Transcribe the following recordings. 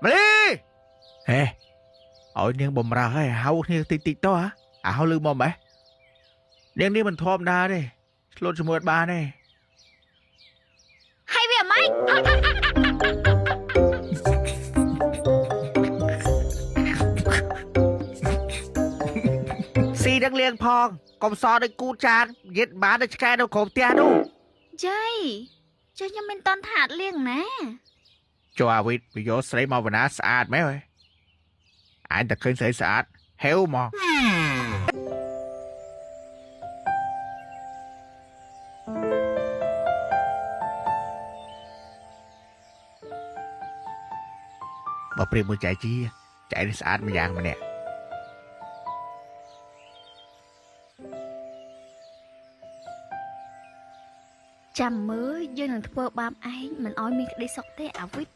ម៉ាលីហេឲ្យនាងបំរើឲ្យហៅគ្នាតិចតិចទៅអាហៅលឺមកម៉េះនាងនេះមិនធម្មតាទេឆ្លូតជាមួយអត់បានទេហើយវាម៉េចស៊ីនឹងលៀងផងកុំសដូចគូចានយិតបានដូចឆ្កែនៅក្រោមផ្ទះនោះយាយចុះខ្ញុំមិនតន់ថាតលៀងណាចុះអាវីតវាយកស្រីមកបណ្ណាស្អាតមែនហ៎អញតែឃើញស្រីស្អាតហេវមកបើព្រៀបមួយចែជាចែនេះស្អាតម្យ៉ាងម្នាក់ចាំមើលយើងនឹងធ្វើបាបឯងមិនអោយមានក្តីសុខទេអាវិត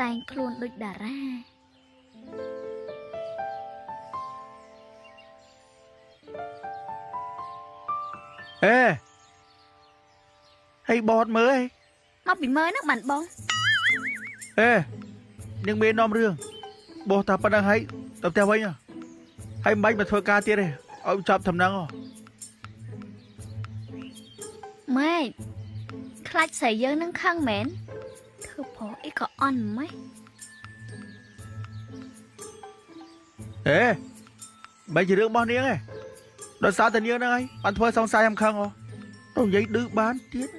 តែងខ្លួនដូចតារាអេហើយបតមើលអីមកពីមើលហ្នឹងបានបងអេនាងមាននាំរឿងបោះតាប៉ុណ្្នឹងហើយទៅផ្ទះវិញហើយមិនបាច់មកធ្វើការទៀតទេឲ្យចប់តំណឹងម៉េចខ្លាចស្រីយើងនឹងខឹងមែនធ្វើព្រោះអីក៏អន់ម៉េចអេមិនជារឿងរបស់នាងទេដោយសារតែនាងហ្នឹងហើយបានធ្វើសង្ស័យខ្ញុំខឹងហ៎ទៅនិយាយឌឺបានទៀត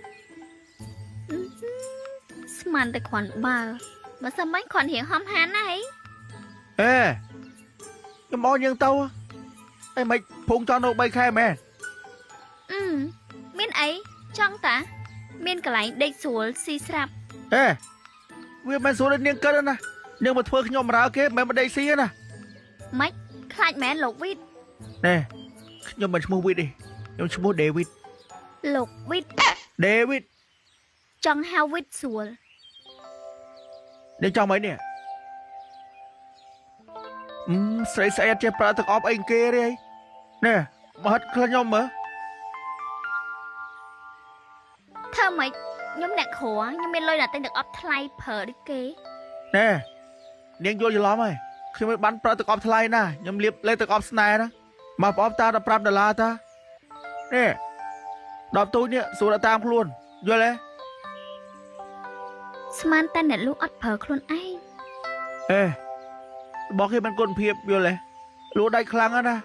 ស្មានតែគ្រាន់បើបើសិនមិនគ្រាន់រៀងហំហានណាហីអេខ្ញុំអោយើងទៅអីមិនភងចង់នៅ3ខែមែនអឺមានអីចង់តាមានកន្លែងដេកស្រួលស៊ីស្រាប់អេវាមិនស្រួលដូចនាងគិតណានាងមកធ្វើខ្ញុំរើគេមិនមកដេកស៊ីណាម៉េចខ្លាចមែនលោកវីតណែខ្ញុំមិនឈ្មោះវីតទេខ្ញុំឈ្មោះដេវីតលោកវីតដេវីតចង់ហៅវីតស្រួលនេះចង់មិននេះស្រីស្អែតចេះប្រើទឹកអប់អីគេទេនេះមកហិតខ្ញុំមើលធ្វើម៉េចខ្ញុំអ្នកក្រខ្ញុំមានលុយណាទិញទឹកអប់ថ្លៃប្រើដូចគេណែនាងយល់ច្រឡំហើយខ្ញុំមិនបានប្រើទឹកអប់ថ្លៃណាខ្ញុំលាបលេទឹកអប់ស្នេហ៍ណាមកប្រអប់តា15ដុល្លារតានេះ10ទូចនេះស្រួលតាមខ្លួនយល់ទេស្មានតែអ្នកលក់អត់ប្រើខ្លួនឯងអេរបស់គេមិនគុណភាពយល់ទេលក់ដាច់ខ្លាំងណាស់